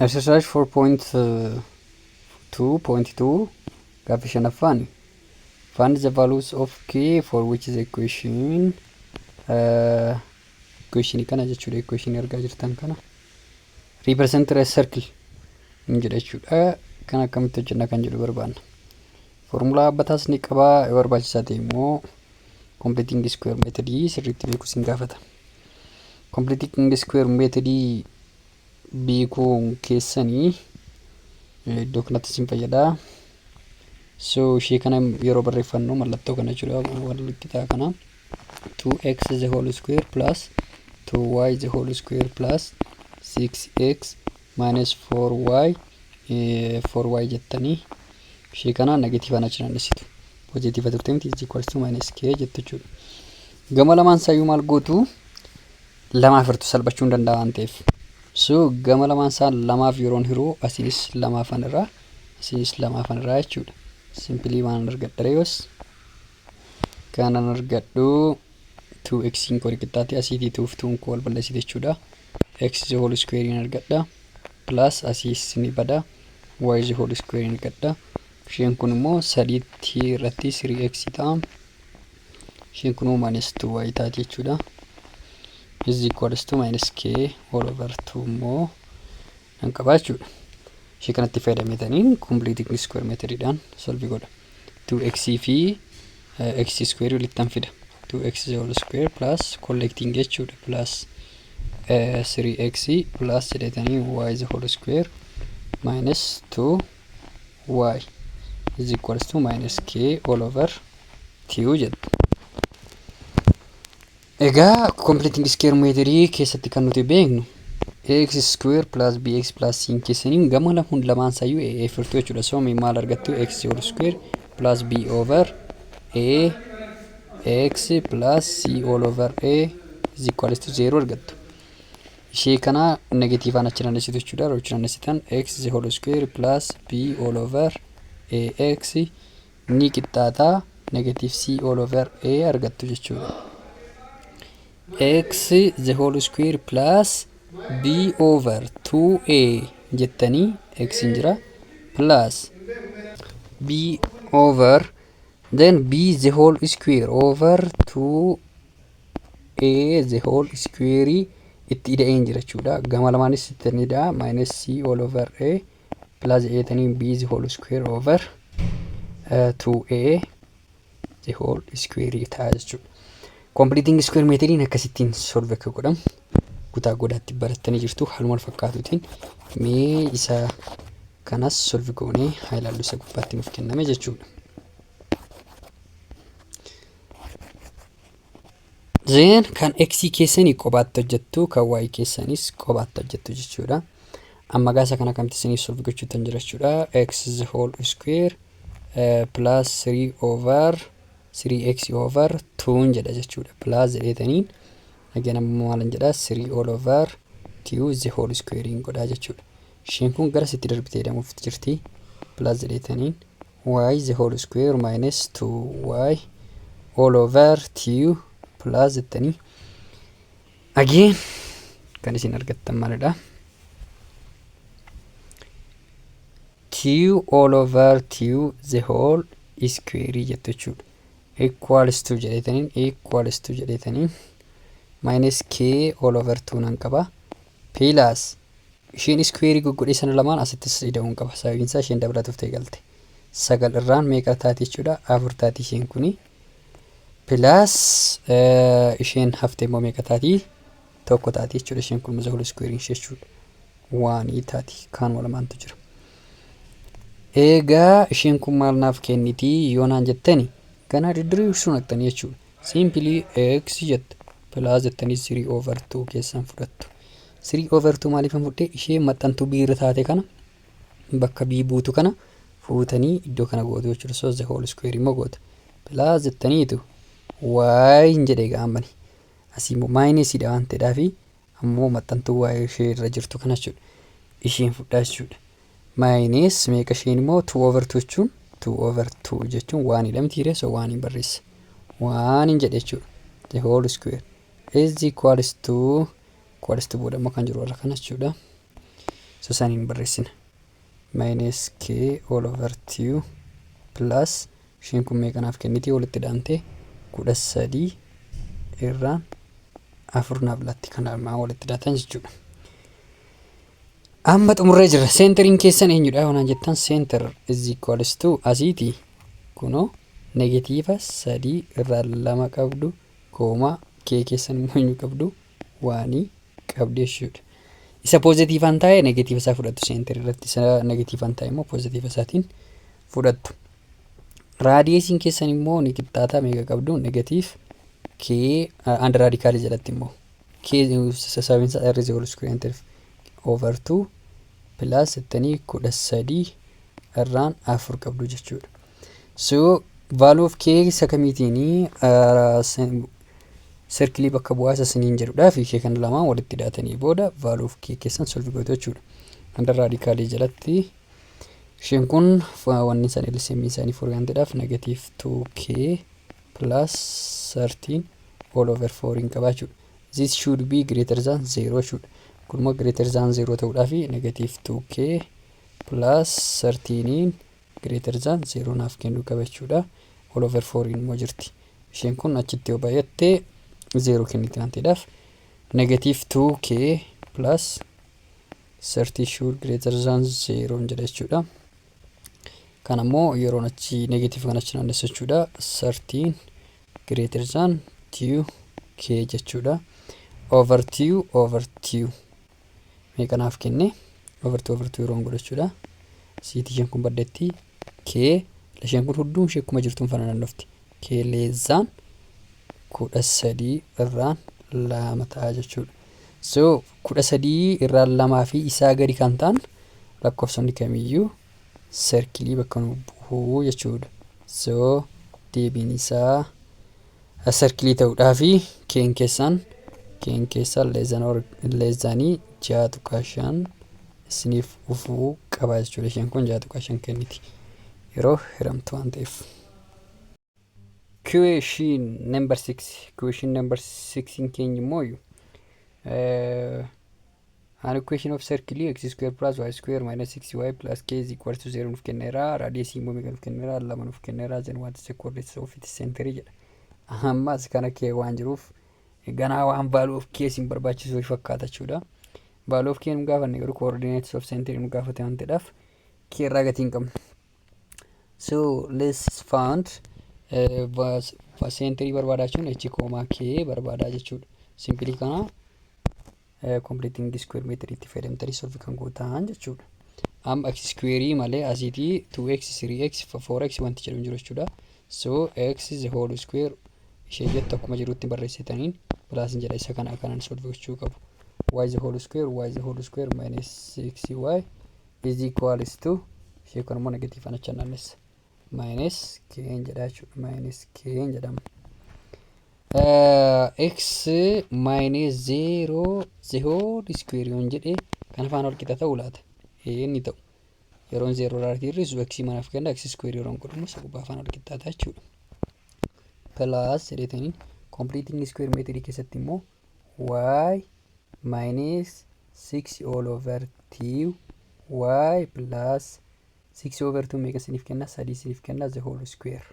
Exercise 4.2.2, gaaffii shanaffaan, find the values of k for which the equation, equation kana jechuudha, equation argaa jirtan kana represent a circle hin jedha jechuudha. Kan akkamitti hojjenna kan jedhu barbaanna. Formulaa dhaabbataas ni qabaa, yoo barbaachisaa ta'e immoo completing square method sirriitti beekuu sin gaafata. Completing square method beekuun keessanii iddoo kanatti sin fayyada. So ishee kana yeroo barreeffannu mallattoo kana jechuudha, wal qixaa kana, 2x the whole square plus 2y the whole square plus 6x minus 4y 4y jettanii ishee kana negatiivaan achi naannessitu. Pozitiiva turte miti, is equals to minus k jettu jechuudha. Gama lamaan isaayyuu maal gootu? Lamaaf hirtu, salphachuu hin danda'a waan ta'eef. So gama lamaan isaa lamaaf yeroon hiruu asiinis lamaafan irraa, asiinis lamaafan irraa jechuudha. Simply waan argadha reeyos kanan argadhu 2x koo qixxaate asiitii 2 fi 2 koo wal balleessite jechuudha. X the whole square in argadha, plus asiis ni bada, y the whole square in argadha. Isheen kun immoo sadiitti irratti 3x ta'a. Isheen kun immoo minus 2y taati jechuudha. Is equals to minus k all over 2 immoo nan qaba jechuudha. Ishee kanatti fayyadametaniin completing square methodidhaan solve godha. 2x fi x square walittan fida. 2x the whole square plus collecting jechuudha, plus 3x plus jedhetanii y the whole square minus 2y is equals to minus k all over 2 jettu. Egaa completing square method keessatti kan nuti beeknu ax square plus bx plus c keessaniin gama lamuun lamaan sayyuu a firtuu jechuudha. So maal argattu? X whole square plus b over a x plus c all over a is equals to 0 argattu. Ishee kana negatiivaan achi naannessitu jechuudha. Yeroo achi naannessitan x the whole square plus b all over ax ni qixxaataa negative c all over a argattu jechuudha. X the whole square plus b over 2a jettanii x hin jira, plus b over, then b the whole square over 2a the whole square itti ida'een jira jechuudha. Gama lamaanis itti ni ida'a, minus c all over a plus a tanii b the whole square over 2a the whole square ta'a jechuudha. Completing square methodiin akkasittiin solve akka godhamu kutaa godaatti barattanii jirtu. Haaluma wal fakkaatuutiin mee isa kanas solve goonee haa ilaallu, isa gubbaatti nuuf kenname jechuudha. Then kan x keessanii kophaatti hojjettu, kan y keessanis kophaatti hojjettu jechuudha. Amma gaasa kana akkamitti isiniif solve gochuutan jira jechuudha. X the whole square plus 3 over 3x over 2 jedha jechuudha. Plus jedheetaniin again ammoo maalan jedha? 3 all over 2 the whole square godhaa jechuudha. Isheen kun gara sitti darbitee jedhamuuf jirti. Plus jedheetaniin y the whole square minus 2y all over 2 plus jettanii again kan isin argattan maalidha? 2 all over 2 the whole square jettu jechuudha. Equals to jedheetaniin, equals to jedheetaniin minus k all over 2 nan qaba, plus isheen square goggodhee sana lamaan asittis ida'uun qaba, sababiin isaa isheen dabalatuuf ta'e galte. Sagal irraan meeqa taati jechuudha? Afur taati isheen kuni, plus isheen hafte immoo meeqa taati? Tokko taati jechuudha. Isheen kun the whole square ishee jechuudha waanii taati, kaanuma lamaantu jira. Egaa isheen kun maal naaf kenniti yoo naan jettani, ganaa didiriirsuu naqxanii jechuudha. Simply x jettu, plus jettanii 3 over 2 keessan fudhattu. 3 over 2 maaliif fudhee? Ishee maxxantuu b irra taate kana, bakka b buutu kana fuutanii iddoo kana gootu jechuudha. So the whole square immoo gootu. Plus jettaniitu y hin jedhee gaambani. Asii immoo minusiidha waan ta'eedhaafi ammoo maxxantuu y ishee irra jirtu kana jechuudha. Isheen fudhaa jechuudha. Minus meeqa isheen immoo? 2 over 2 jechuun, 2 over 2 jechuun waanidha mitiire? So waan hin barreessa. Waan hin jedhe jechuudha. The whole square is equals to, equals to booda immoo kan jiru warra kana jechuudha. Isa saniin barreessina. Minus k all over 2 plus isheen kun meeqa naaf kenniti? Walitti dhaamtee 13 irraan 4 naaf laatti, kan armaan walitti dhaatan jechuudha. Amma xumurree jirra. Centeriin keessan eenyudha yoo naan jettan, center is equals to asiiti kunoo negative 3 irraa 2 qabdu, comma k keessan immoo eenyu qabdu? One qabdu jechuudha. Isa positiveaan taa'e negative isaa fudhattu center irratti, isa negativeaan taa'e immoo positive isaatiin fudhattu. Radiusiin keessan immoo ni qixxaata. Meeqa qabdu? Negative k under radicalii jalatti immoo k, sababiin isaa r is whole square ta'eef, over 2 plus jettanii 13 irraan 4 qabdu jechuudha. So value of k isa kamiitiinii circleii bakka bu'aa isa isiniin jedhudhaa fi ishee kana lamaan walitti hidhatanii booda value of k keessan solve gootu jechuudha. Under radicalii jalatti isheen kun wanni isaan LCM isaanii 4 waan ta'eedhaaf negative 2k plus 13 all over 4 hin qabaa jechuudha. This should be greater than 0 jechuudha. Kun immoo greater than 0 ta'uudhaaf negative 2k plus 13 greater than 0 naaf kennuu qaba jechuudha. All over 4 immoo jirti. Isheen kun achitti yoo baay'atte 0 kenniti waan ta'eedhaaf negative 2k plus 30 should greater than 0 jedha jechuudha. Kan ammoo yeroon achi negative kan achi naannessa jechuudha. 13 greater than 2k jechuudha. Over 2 over 2 meeqa naaf kenne? Over 2 over 2 yeroon godha jechuudha. Siitii isheen kun baddeetti, k isheen kun hunduu ishee akkuma jirtuun fana naannofti. K less than 13 irraan 2 ta'a jechuudha. So 13 irraan 2 fi isaa gadi kan ta'an lakkoofsonni kamiyyuu circleii bakka nu bu'uu jechuudha. So deebiin isaa circleii ta'uudhaa fi k'n keessan less thanii 6.5 isiniif dhufuu qaba jechuudha. Isheen kun 6.5 kenniti yeroo hiramtu waan ta'eef. Question number 6. Question number 6 keenya immoo an equation of circle x square plus y square minus 6y plus k is equal to 0 nuuf kenneera. Radiusii immoo meeqa nuuf kenneera? Lama nuuf kenneera. Then what is the coordinates of its center jedha. Ammas kana kee waan jiruuf ganaa waan value of k isin barbaachisu fakkaata jechuudha. Value of k nu gaafanne, garuu coordinates of center nu gaafate waan ta'eedhaaf k irraa gatii hin qabnu. So let's find centerii barbaadaa jechuun h comma k barbaadaa jechuudha. Simply kana completing square method itti fayyadamtanii solve kan gootan jechuudha. Amma x square malee asiitii 2x, 3x, 4x wanti jedhu hin jiru jechuudha. So x is the whole square ishee jettu akkuma jirutti barreessitaniin plus jedha, isa kana akkanaan solve gochuu qabu. Y is the whole square, y is the whole square minus 6y is equals to ishee kun immoo negative acha naannessa. Minus k jedha jechuudha. Minus k jedhama. X minus 0 the whole square yoon jedhe kana faana wal qixa ta'uu laata? Inni ta'u. Yeroon 0 irraa hir'isu x manaaf kenna, x square yeroon godhu immoo isa gubbaa faana wal qixxaata jechuudha. Plus jedheetaniin completing square method keessatti immoo y minus 6 all over 2 y plus 6 over 2 meeqa isiniif kenna? Sadii isiniif kenna, the whole square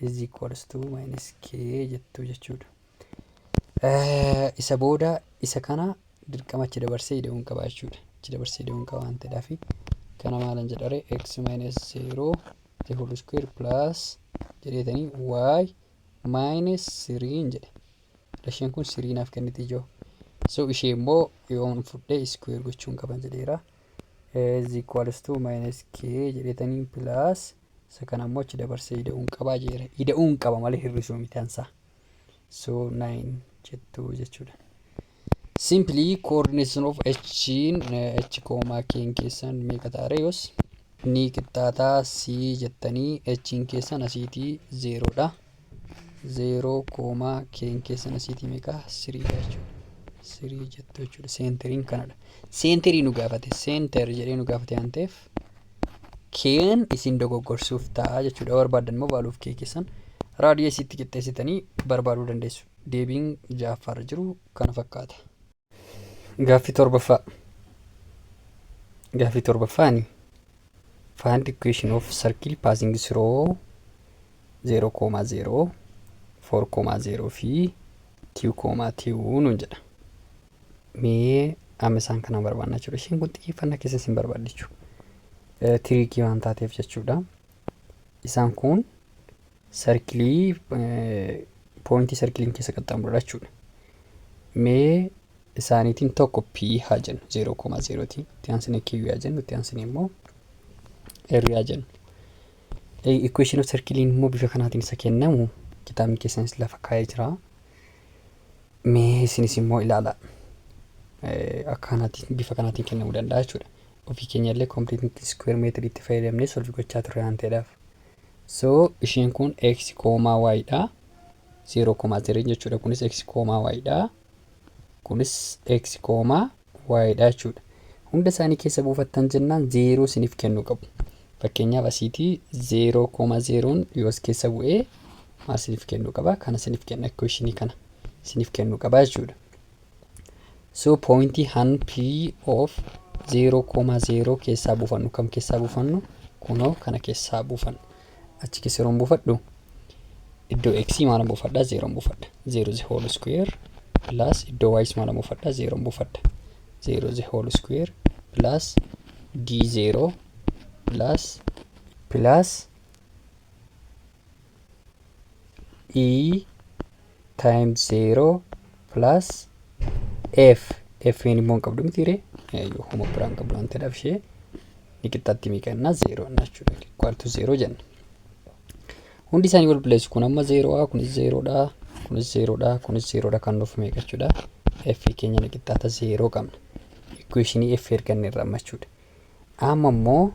is equals to minus k jettu jechuudha. Isa booda isa kana dirqama achi dabarsee ida'uun qaba jechuudha. Achi dabarsee ida'uun qaba waan ta'eedhaaf kana maalan jedhare? X minus 0 the whole square plus jedheetanii y minus 3 jedhe. Isheen kun 3 naaf kenniti ijoo. So ishee immoo yoon fudhee square gochuun qaban jedheera. Is equals to minus k jedheetanii plus isa kana immoo achi dabarsee ida'uun qabaa jedheera. Ida'uun qaba malee hir'isuu miti ansaa. So 9 jettu jechuudha. Simply coordination of h h comma k keessan meeqa ta'are? Yoos ni qixxaataa c jettanii h keessan asiitii 0dha. 0 comma k keessan asiitii meeqa? 3dha jechuudha. 3 jettu jechuudha. Centeriin kanadha. Centerii nu gaafate. Center jedhee nu gaafate waan ta'eef k'n isin dogoggorsuuf ta'a jechuudha. Barbaadan immoo value of k keessan radiusiitti qixxeessitanii barbaaduu dandeessu. Deebiin ja'affaarra jiru kana fakkaata. Gaaffii torbaffaa. Gaaffii torbaffaani, find equation of circle passing through 0,0, 4,0 fi 2,2 nuun jedha. Mee amma isaan kana barbaannaa jechuudha. Isheen kun xiyyeeffannaa keessa isin barbaadde jechuudha. Tricky waan taateef jechuudha. Isaan kun circle, point circleiin keessa qaxxaamurudha jechuudha. Mee isaaniitiin tokko P haa jennu, 0,0ti. Itti aansinee Q haa jennu, itti aansinee immoo R haa jennu. Equation of circleiin immoo bifa kanaatiin isa kennamu kitaabni keessanis lafa kaa'ee jira. Mee isinis immoo ilaalaa. Akka kanaatiin, bifa kanaatiin kennamuu danda'a jechuudha. Ofii keenya illee completing square method itti fayyadamnee solve gochaa turre waan ta'eedhaaf. So isheen kun x comma y dha. 0,0 jechuudha. Kunis x comma y dha. Kunis x comma y dha jechuudha. Hunda isaanii keessa buufattan jennaan 0 isiniif kennuu qabu. Fakkeenyaaf, asiitii 0,0 yoo as keessa bu'ee maal isiniif kennuu qaba? Kana isiniif kenna, equationii kana isiniif kennuu qaba jechuudha. So pointii han P of 0,0 keessaa buufannu, kam keessaa buufannu? Kunoo kana keessaa buufannu. Achi keessa yeroo buufadhu iddoo x maal buufadha? 0 buufadha. 0 the whole square plus, iddoo y maal buufadha? 0 buufadha. 0 the whole square plus d 0 plus e times 0 plus f. F immoo hin qabdu miti ree? Yoo homa biraan qabdu waan ta'eedhaaf, ishee ni qixxaatti meeqa 0 jechuudha. Equal to 0 jenna. Hundi isaanii wal balleessu. Kun amma 0dha, kunis 0dha, kunis 0dha, kunis 0dha. Kan nuuf meeqa jechuudha? F keenya ni qixxaata 0 qabna. Equationii f erganne irra amma jechuudha. Amma immoo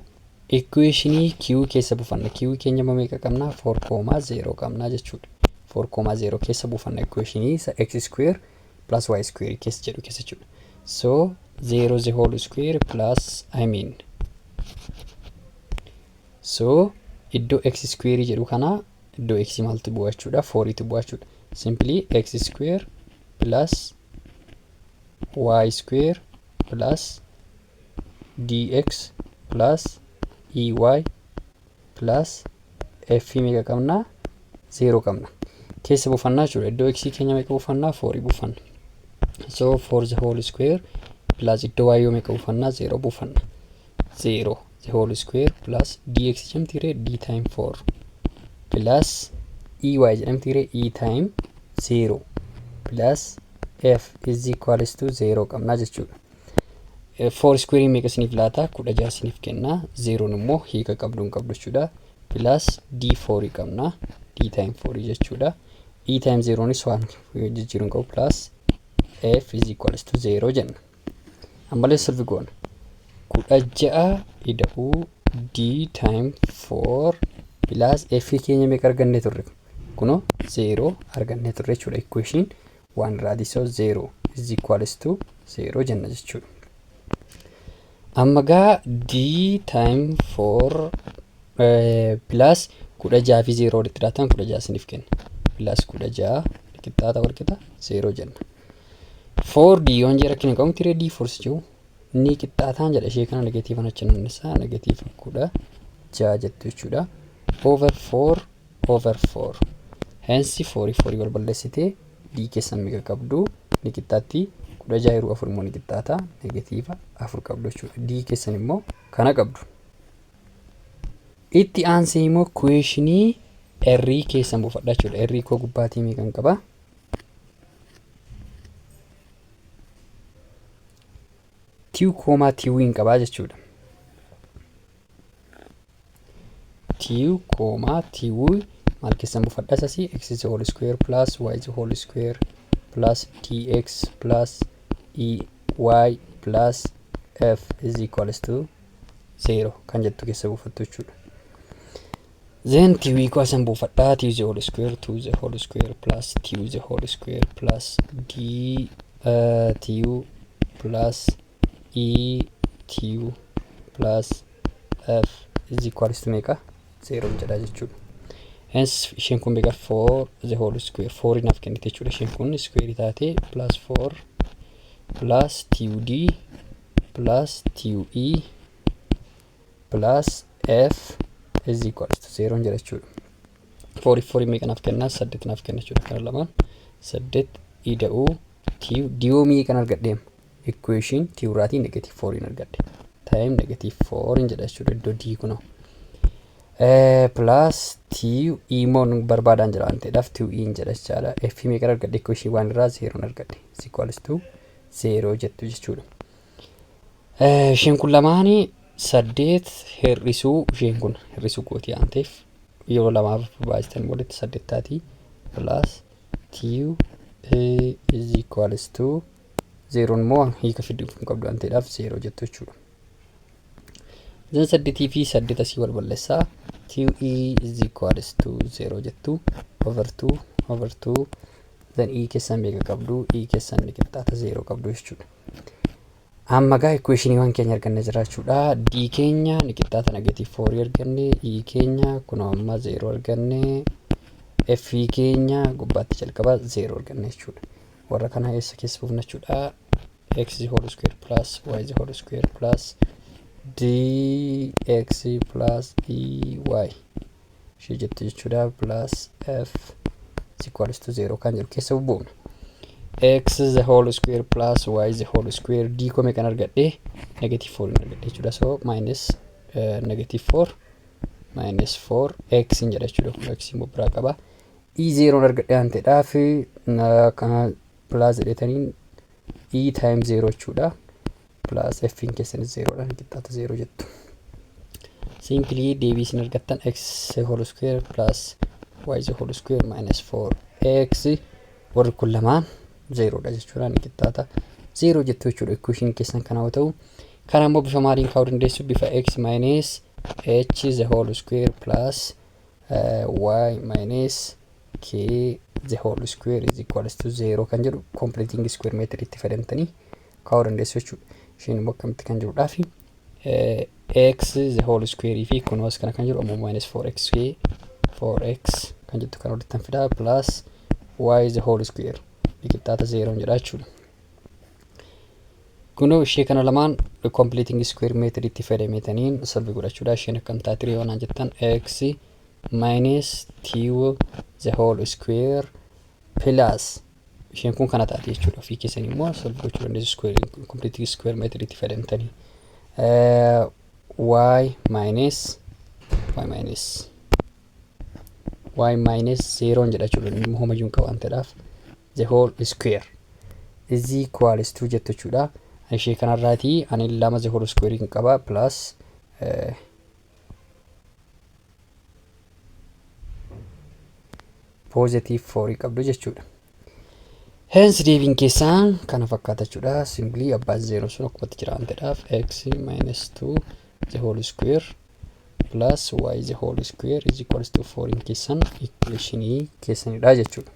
equationii q keessa buufanna. Q keenya amma meeqa qabna? 4,0 qabna jechuudha. 4,0 keessa buufanna equationii isa x square plus y square keessa jedhu keessa jechuudha. So 0 the whole square plus, I mean, so iddoo x square jedhu kana, iddoo x maaltu bu'a jechuudha? 4tu bu'a jechuudha. Simply x square plus y square plus dx plus ey plus f meeqa qabna? 0 qabna. Keessa buufannaa jechuudha. Iddoo x keenya meeqa buufannaa? 4 buufanna. So 4 the whole square plus, iddoo y yoo meeqa buufannaa? 0 buufanna. 0 the whole square plus dx jedhamti ree? D time 4 plus ey jedhamti ree? E time 0 plus f is equals to 0 qabna jechuudha. 4 square meeqa isiniif laata? 16 isiniif kenna. 0 immoo hiika qabdu hin qabdu jechuudha. Plus d4 qabna. D time 4 jechuudha. E time 0 nis waan jijjiiruu hin qabu, plus f is equals to 0 jenna. Ammallee solve goona. 16 ida'uu d time 4 plus f keenya meeqa argannee turre? Kunoo 0 argannee turre jechuudha. Equation waan irraati, so 0 is equals to 0 jenna jechuudha. Amma gaa d time 4 plus 16 fi 0 walitti dhiyaatan 16 isiniif kenna. Plus 16 qixxaata walqixa 0 jenna. 4d yoon jee rakkina qabu tiree, d 4 jiru ni qixxaataan jedha. Ishee kana negative achi nannisaa, negative 16 jettu jechuudha. Over 4 over 4. Hence 4 4 wal balleessitee d keessan meeqa qabdu? Ni qixxaatti 16 yeroo 4 immoo ni qixxaata negative 4 qabdu jechuudha. D keessan immoo kana qabdu. Itti aansee immoo questionii R keessan buufadha jechuudha. R koo gubbaatii meeqan qaba? 2 comma 2 hin qabaa jechuudha. 2 comma 2 maal keessan buufadha isasii? X is whole square plus y is whole square plus dx plus e y plus f is equals to 0 kan jettu keessa buufattu jechuudha. Then two koo asan buufadhaa, two the whole square, 2 the whole square plus 2 the whole square plus d 2 plus e 2 plus f is equals to meeqa? 0 jedha jechuudha. Hence isheen kun meeqa? 4 the whole square, 4 naaf kennite jechuudha. Isheen kun square taate plus 4 plus 2d plus 2e plus f is equals to 0 jedha jechuudha. 4 4 meeqa naaf kenna? 8 naaf kenna jechuudha. Kana lamaan 8 ida'uu two d meeqan argadheem? Equation two irraatii negative 4 argadhe. Time negative 4 jedha jechuudha iddoo d kunoo. Plus two e immoo barbaadaan jira waan ta'eedhaaf two e jedha jechaadha. F meeqan argadhe? Equation one irraa 0 argadhe. Is equals to 0 jettu jechuudha. Isheen kun lamaanii 8 hir'isuu, isheen kun hir'isuu gootii waan ta'eef yeroo lamaaf baay'isan walitti 8 taati, plus two is equals to 0 immoo hiika fiduu hin qabdu waan ta'eedhaaf 0 jettu jechuudha. Then 8 fi 8 asii wal balleessaa, two e is equals to 0 jettu, over 2 over 2. Then e keessan meeqa qabdu? E keessan ni qixxaata 0 qabdu jechuudha. Amma gaa equationiiwwan keenya arganne jira jechuudha. D keenya ni qixxaata negative 4 arganne, E keenya kunoo amma 0 arganne, F keenya gubbaatti jalqaba 0 arganne jechuudha. Warra kana eessa keessa buufna jechuudha? X whole square plus y whole square plus dx plus ey ishee jettu jechuudha, plus f is equals to 0 kan jedhu keessa buufna. X the whole square plus y the whole square, d koo meeqan argadhe? Negative 4 argadhe jechuudha. So minus negative 4 minus 4 x hin jedha jechuudha. Kun x immoo biraa qaba. E 0 argadhe waan ta'eedhaaf kana plus jedhetaniin e times 0 jechuudha. Plus f hin keessanis 0 dha, qixxaata 0 jettu. Simply deebii isin argattan x whole square plus y the whole square minus 4 x, warri kun lamaan 0dha jechuudha, ni qixxaata 0 jettu jechuudha. Equation keessan kana yoo ta'u, kana immoo bifa maaliin kaa'uu dandeessu? Bifa x minus h the whole square plus y minus k the whole square is equals to 0 kan jedhu completing square method itti fayyadamtanii kaa'uu dandeessu jechuudha. Isheen immoo akkamitti kan jirudhaa fi x the whole square fi kunuas kana kan jiru ammoo minus 4x 4x kan jettu kan walittan fidaa, plus y the whole square qixxaata 0 jedha jechuudha. Kunoo ishee kana lamaan completing square method itti fayyadametaniin solve godhachuudha. Isheen akkam taatire yoo naan jettan, x minus 2 the whole square plus isheen kun kana taate jechuudha. Ofii keessan immoo solve gochuu dandeessu square completing square method itti fayyadamtanii. Y minus y minus y minus 0 jedha jechuudha. Inni homayyuu hin qabu waan ta'eedhaaf the whole square is equals to jettu jechuudha. Ishee kanarraatii ani lama the whole square hin qaba, plus positive 4 qabdu jechuudha. Hence deebiin keessaan kana fakkaata jechuudha. Simply abbaan 0 sun akkumatti jira waan ta'eedhaaf x minus 2 the whole square plus y the whole square is equals to 4 keessan equationii keessanidha jechuudha.